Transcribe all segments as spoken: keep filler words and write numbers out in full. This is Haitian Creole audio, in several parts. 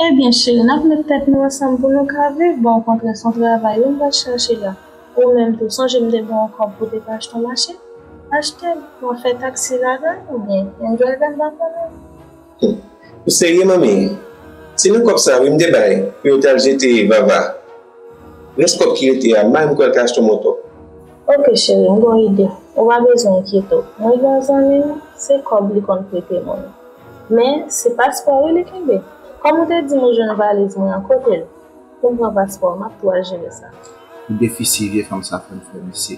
Ebyen, cheri, n ap met tèt nou ansanm pou nou ka viv. Bon, kontre se yon travay wi m pral chache la. Ou menm tou, sonje m te ba w kòb pou te ka achte yon machin? Achte l, w ap fè taksi ladan l, oubyen yon dragon, m pa konnen. Ou serye, manmi? Se nan kòb sa wi m te bay pou yo t al jete Vava. Rès kòb ki rete a, m pa menm kwè l ka achte yon moto. Oke, cheri, m gen yon ide. Ou pa bezwen enkyete w. Mwen gen yon zanmi m, se kòb li konn prete moun. Men, se paspò wi li kenbe. Kòm ou te di m ou jwenn valiz mwen an, kote l? Pou m pran paspò a, m ap tou al jere sa. Pou defisi vye fanm sa fè m fè misye.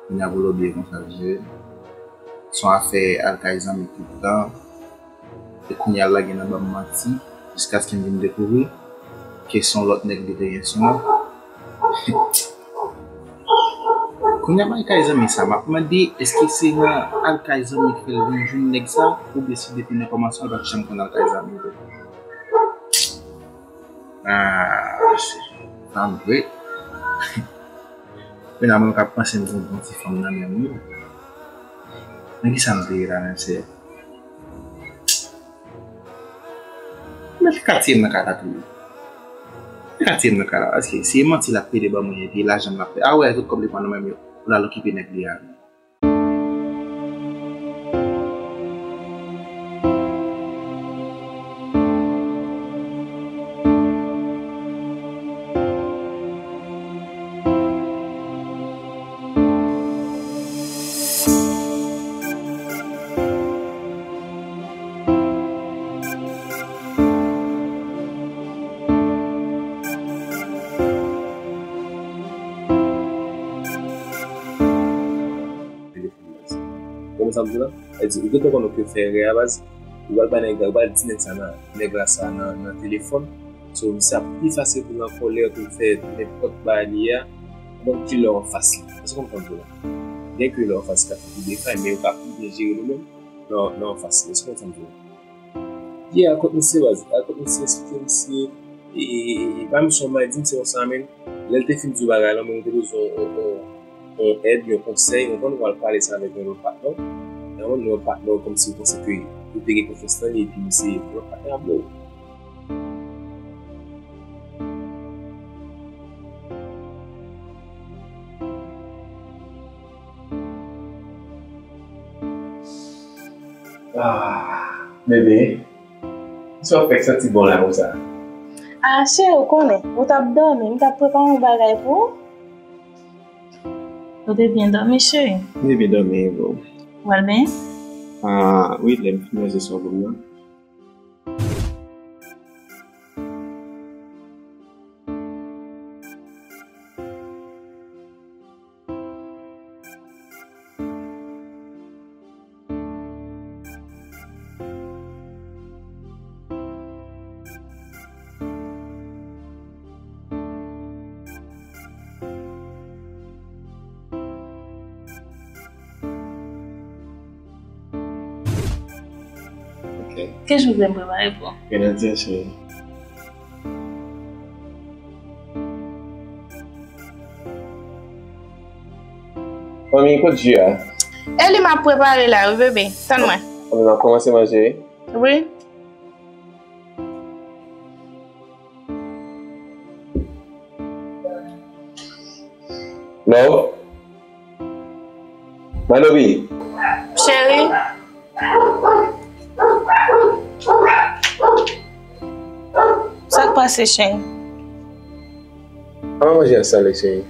Kounye a pou lòbye konsa l jere. Se yon afè al kay zanmi tout tan. E kounye a l lage nan ban m manti, jiskaske m vin dekouvri ke se yon lòt nèg li te gen sou mwen. Kounye a m al kay zanmi sa, m ap mande, èske se nan al kay zanmi fè l vin jwenn nèg sa, oubyen se depi nan kòmansman l pa t janm konn al kay zanmi tou? Ah, se fanm vre. Kounye a mwen k ap panse m konn pran ti fanm nan men m wi. Nan kisa m te ye la menm, sè? Men ki katye m nan kay la tou ye? Ki katye m nan kay la? Paske si e manti l ap pede ban mwen, epi lajan m l ap fè. A wè, tout kòb li pran nan men m yo, pou l al okipe nèg li a. Telefòn baz. Ou konprann sa m di w la? Sa vle di, ou gentan konnen ke w fè erè a baz, ou pral bay nèg la, ou pral di nèg sa nan, nèg la sa nan, nan telefòn. So, misye ap pi fasil pou l an kòlè, pou l fè nenpòt bagay li ye a, menm ke lè w anfas li. Èske w konprann sa m di w la? Byen ke lè w anfas li, ka fè pi byen fay, men ou ka pi byen jere nou menm lè w, lè w anfas li. Èske w konprann sa m di w la? Yeah, al kot misye baz, al kot misye, eksplike misye, e, e, e, e, pa misye yon may di misye konsa, men lè l te fin di w bagay la, men ou te bezwen yon, yon, yon, yon èd, yon konsèy, ou konprann, ou al pale sa avèk yon lòt patnè w. Yon lòt patnè w, kòmsi ou panse ke ou te gen konfyans nan li, epi misye, lòt patnè a blow. Ah, bebe, sa w fè k santi bon la konsa? Ah, cheri, ou konnen, ou t ap dòmi, m t ap prepare yon bagay pou ou. Ou te byen dòmi, cheri? M te byen dòmi, bro. Ou al benyen? Ah, wi, lè m fin manje sa w ban m nan. Ok. Ki jan w vle m prepare pou ou? Gen nan di cheri. Manmi, kot ji a? E li m ap prepare la, wi, bebe. Tann mwen. Manmi, m ap kòmanse manje, wi. Wi. Love. Malobi. Cheri. Sa k pase, cheri? An manje a sale, cheri.